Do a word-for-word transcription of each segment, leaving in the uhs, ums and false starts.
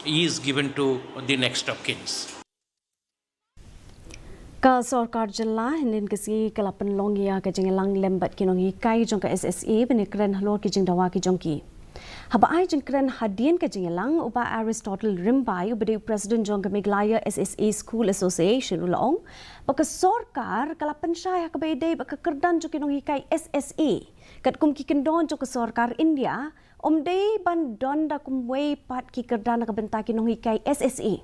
is given to the next of kins. Ka sorkar jylla hynnin ka sngi ka la pynlong ïa ka jingïalang lem bad ki nonghikai jong ka S S A ban ïakren halor ki jingdawa ki jong ki. Haba ai jingkren hadien ka jingïalang, u Bah Aristotle Rymbai, uba dei u president jong ka Meghalaya S S A School Association, u la ong ba ka sorkar ka la pynshai ha kaba ïadei bad ka kyrdan jong ki nonghikai S S A katkum ki kyndon jong ka sorkar India, ym dei ban don da kumwei pat ki kyrdan na ka bynta ki nonghikai S S A.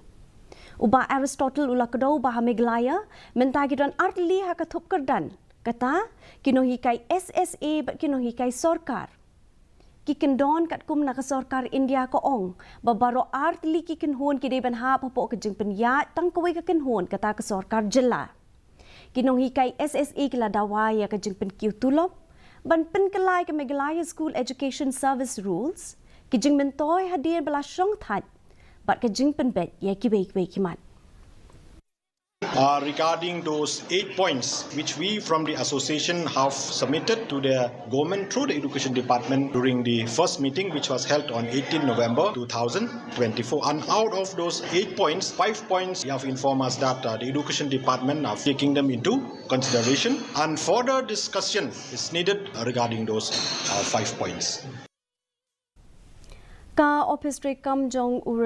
U Bah Aristotle u la kdew ba ha Meghalaya mynta ki don artylli ha ka thup kyrdan, kata ki nonghikai S S A bad ki nonghikai sorkar. Ki kyndon katkum na ka sorkar India ka ong ba baroh artylli ki kynhun ki dei ban hap hapoh ka jingpynïaid tang kawei ka kynhun, kata ka sorkar jylla. Ki nonghikai S S A ki la dawa ïa ka jingpynkiew tulop, ban pynkylla ïa ka Meghalaya School Education Service Rules, ki jingmyntoi hadien ba la shong thait bad ka jingpynbeit ïa kiwei kiwei ki mat. Uh, regarding those eight points which we from the association have submitted to the government through the education department during the first meeting, which was held on eighteenth November two thousand twenty-four. And out of those eight points, five points have informed us that uh, the education department are taking them into consideration, and further discussion is needed regarding those uh, five points. Ka ophis treikam jong u